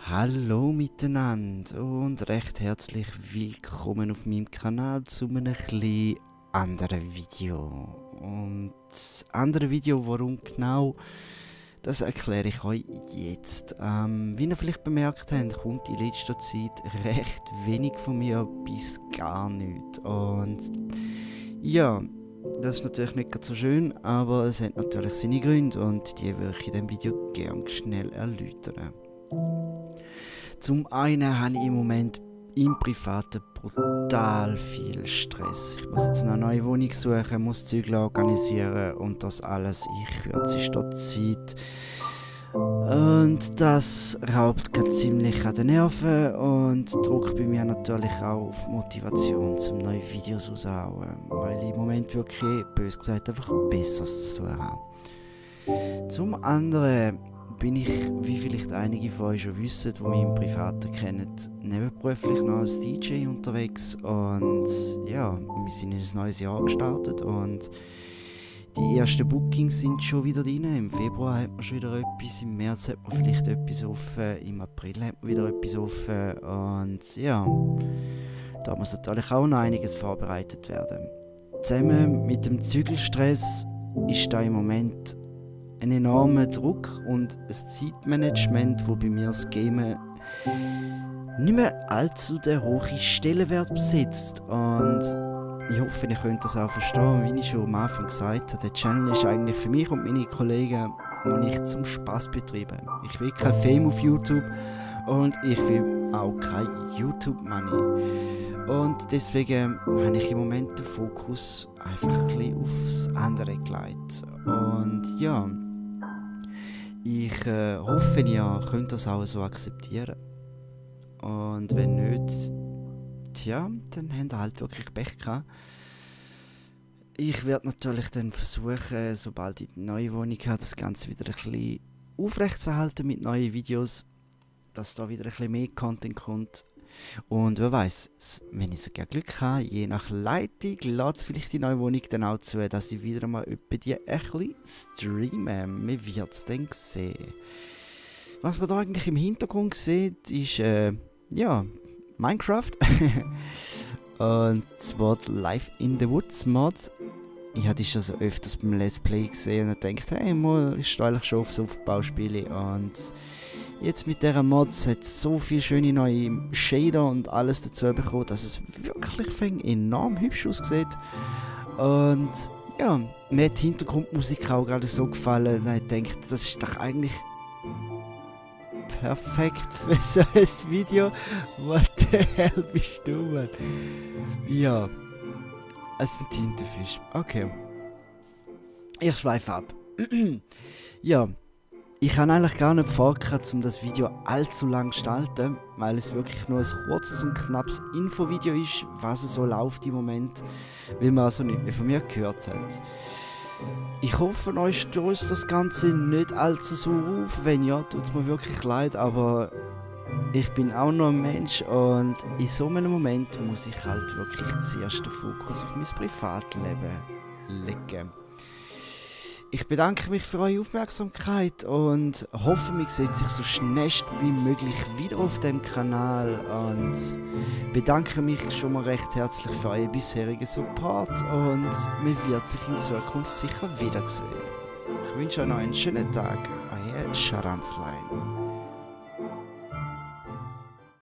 Hallo miteinander und recht herzlich willkommen auf meinem Kanal zu einem etwas anderen Video. Und das andere Video, warum genau, das erkläre ich euch jetzt. Wie ihr vielleicht bemerkt habt, kommt in letzter Zeit recht wenig von mir bis gar nichts. Und ja, das ist natürlich nicht ganz so schön, aber es hat natürlich seine Gründe und die würde ich in diesem Video gerne schnell erläutern. Zum einen habe ich im Moment im Privaten brutal viel Stress. Ich muss jetzt eine neue Wohnung suchen, muss Zügel organisieren und das alles in kürzester Zeit. Und das raubt gerade ziemlich an den Nerven und drückt bei mir natürlich auch auf Motivation, zum neue Videos rauszuhauen, weil ich im Moment wirklich, bös gesagt, einfach Besseres zu tun habe. Zum anderen bin ich, wie vielleicht einige von euch schon wissen, die mich im Privaten kennen, nebenberuflich noch als DJ unterwegs und ja, wir sind in ein neues Jahr gestartet und die ersten Bookings sind schon wieder drin. Im Februar hat man schon wieder etwas, im März hat man vielleicht etwas offen, im April hat man wieder etwas offen und ja, da muss natürlich auch noch einiges vorbereitet werden. Zusammen mit dem Zügelstress ist da im Moment ein enormer Druck und ein Zeitmanagement, wo bei mir das Gamen nicht mehr allzu der hohe Stellenwert besitzt. Und ich hoffe, ihr könnt das auch verstehen, wie ich schon am Anfang gesagt habe. Der Channel ist eigentlich für mich und meine Kollegen, den ich zum Spaß betreibe. Ich will kein Fame auf YouTube und ich will auch kein YouTube-Money. Und deswegen habe ich im Moment den Fokus einfach ein bisschen aufs andere gelegt. Und ja, ich hoffe, ihr könnt das auch so akzeptieren. Und wenn nicht, tja, dann habt ihr halt wirklich Pech gehabt. Ich werde natürlich dann versuchen, sobald ich eine neue Wohnung habe, das Ganze wieder ein bisschen aufrechtzuerhalten mit neuen Videos, dass da wieder ein bisschen mehr Content kommt. Und wer weiß, wenn ich sogar Glück habe, je nach Leitung, lässt es vielleicht die neue Wohnung dann auch zu, dass ich wieder mal etwa die ein bisschen streame. Man wird es dann sehen. Was man da eigentlich im Hintergrund sieht, ist, ja, Minecraft. Und zwar Live in the Woods Mod. Ich hatte schon so öfters beim Let's Play gesehen und dachte, hey, mal, ich stehe eigentlich schon auf so Aufbauspiele und jetzt mit dieser Mod hat es so viele schöne neue Shader und alles dazu bekommen, dass es wirklich enorm hübsch aussieht. Und ja, mir hat die Hintergrundmusik auch gerade so gefallen, und ich dachte, das ist doch eigentlich perfekt für so ein Video. What the hell bist du, Mann? Ja, es ist ein Tintenfisch. Okay. Ich schweife ab. Ja. Ich habe eigentlich gar nicht vor, um das Video allzu lang zu gestalten, weil es wirklich nur ein kurzes und knappes Infovideo ist, was so läuft im Moment, weil man also nicht mehr von mir gehört hat. Ich hoffe, euch stößt das Ganze nicht allzu so auf, wenn ja, tut es mir wirklich leid, aber ich bin auch nur ein Mensch und in so einem Moment muss ich halt wirklich zuerst den Fokus auf mein Privatleben legen. Ich bedanke mich für eure Aufmerksamkeit und hoffe, wir sehen sich so schnell wie möglich wieder auf dem Kanal und bedanke mich schon mal recht herzlich für euren bisherigen Support und man wird sich in Zukunft sicher wiedersehen. Ich wünsche euch noch einen schönen Tag. Euer Scharanzlein.